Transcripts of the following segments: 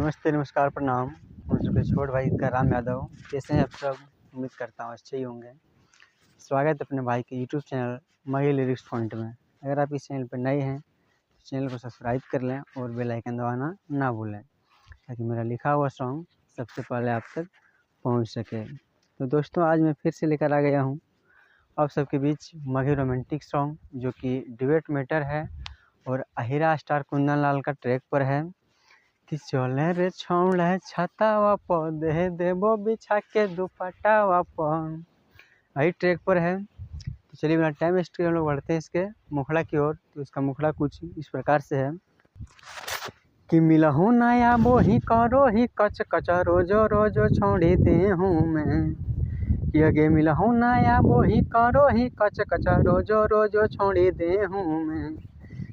नमस्ते, नमस्कार, प्रणाम। मुझे छोट भाई का राम यादव। कैसे हैं आप सब? उम्मीद करता हूँ अच्छे ही होंगे। स्वागत है अपने भाई के YouTube channel Magahi lyrics point में। अगर आप इस चैनल पर नए हैं तो चैनल को सब्सक्राइब कर लें और बेल आइकन दबाना ना भूलें, ताकि मेरा लिखा हुआ सॉन्ग सबसे पहले आप तक पहुंच सके। तो दोस्तों, आज मैं फिर से लेकर आ गया हूं आप सबके बीच मगही रोमांटिक सॉन्ग, जो कि डिबेट मैटर है और अहिरा स्टार कुंदन लाल का ट्रैक पर है कि चले रे छौड़ा छातावा प दे देबो बिछा के दुपट्टावा प, यही ट्रैक पर है। तो चलिए बिना टाइम वेस्ट किए हम लोग बढ़ते हैं इसके मुखड़ा की ओर। तो इसका मुखड़ा कुछ इस प्रकार से है कि मिलहूँ नया बोही करो ही कच कच रोजो रोजो छोड़ी दे हूँ मैं, कि अगे मिलहूँ नया बोही करो ही कच कच रोजो रोजो छोड़ी दे हूँ मैं,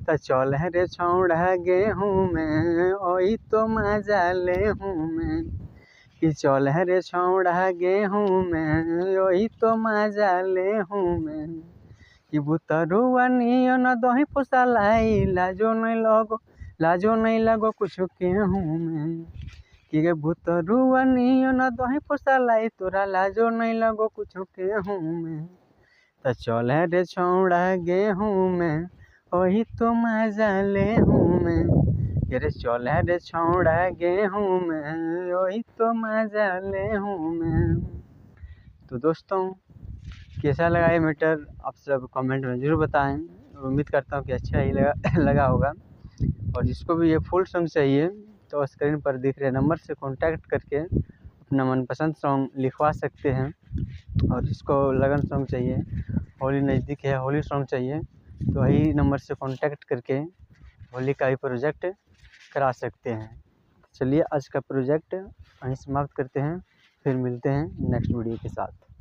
तो चल रे छौड़ा गेहूँ में ओई तो मजा ले हूँ मैं, कि चल रे छौड़ा गेहूँ में ओई तो मजा ले हूँ मैं, कि बुतरुआ नियन दही फुसलाई लाजो नहीं लगो लाजो नहीं लगो कुछ केहूँ में, कि गे बुतरुआ नियन दही फुसलाई तोरा लाजो नहीं लगो कुछ केहूँ में, तो चल रे छौड़ा गेहूँ में वही तो मजा ले हूँ मैं, अरे चल रे छौड़ा गेहूँ में वही तो मजा ले हूँ मैं। तो दोस्तों, कैसा लगा ये मैटर आप सब कमेंट में ज़रूर बताएं। उम्मीद करता हूँ कि अच्छा ही लगा होगा। और जिसको भी ये फुल सॉन्ग चाहिए तो स्क्रीन पर दिख रहे नंबर से कांटेक्ट करके अपना मनपसंद सॉन्ग लिखवा सकते हैं। और जिसको लगन सॉन्ग चाहिए, होली नज़दीक है, होली सॉन्ग चाहिए, तो वही नंबर से कांटेक्ट करके होली का भी प्रोजेक्ट करा सकते हैं। चलिए आज का प्रोजेक्ट यहीं समाप्त करते हैं, फिर मिलते हैं नेक्स्ट वीडियो के साथ।